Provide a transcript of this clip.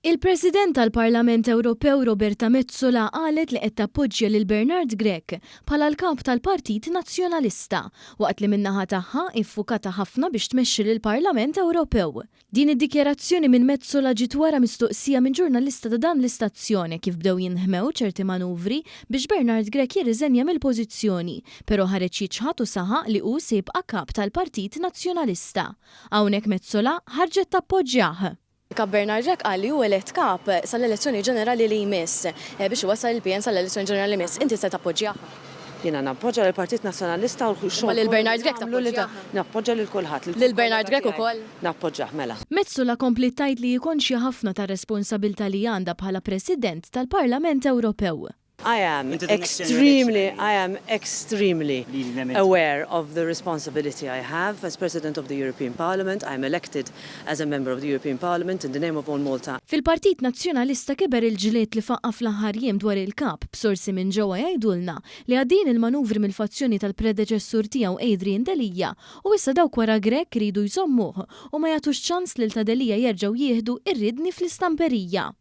Il-President tal-Parlament Ewropew Roberta Metsola qalet li qed tappoġġja lil Bernard Grech bħala l-Kap tal-Partit Nazzjonalista, waqt li min-naħa tagħha hi ffukata ħafna biex tmexxi lill-Parlament Ewropew. Din id-dikjarazzjoni minn Metsola ġiet wara mistoqsija minn ġurnalista ta' dan l-istazzjon kif bdew jinħmew ċerti manuvri biex Bernard Grech jirriżenja mill-pożizzjoni, però ħareġ jiċħad u saħaq li hu se jibqa' Kap tal-Partit Nazzjonalista. Hawnhekk Metsola ħarġet tappoġġjah. Il-Kap Bernard Grech qal li hu elett Kap sal-elezzjoni ġenerali li jmiss, biex iwassal il-PN sal-elezzjoni ġenerali li jmiss. Inti se tappoġġjah? Jiena nappoġġa lill-Partit Nazzjonalista u x-xogħol Imma lil Bernard Grech tappoġġjah? Nappoġġa lil kulħadd. Lil Bernard Grech ukoll? Nappoġġah, mela. Metsola kompliet tgħid li hi konxja ħafna tar-responsabilità li għandha bħala President tal-Parlament Ewropew. I am extremely, I am extremely aware of the responsibility I have as President of the European Parliament. I am elected as a member of the European Parliament in the name of all Malta. Fil-Partit Nazzjonalista kiber il-ġlied li faqqa' fl-aħħar jiem dwar il-Kap, b'sorsi minn ġewwa jgħidulna li għaddejjin il-manuvri mill-fazzjoni tal-predeċessur tiegħu Adrian Delia u issa dawk wara Grech iridu jżommuh u ma jagħtux ċans lil ta' Delia jerġgħu jieħdu r-riedni fl-istamperija.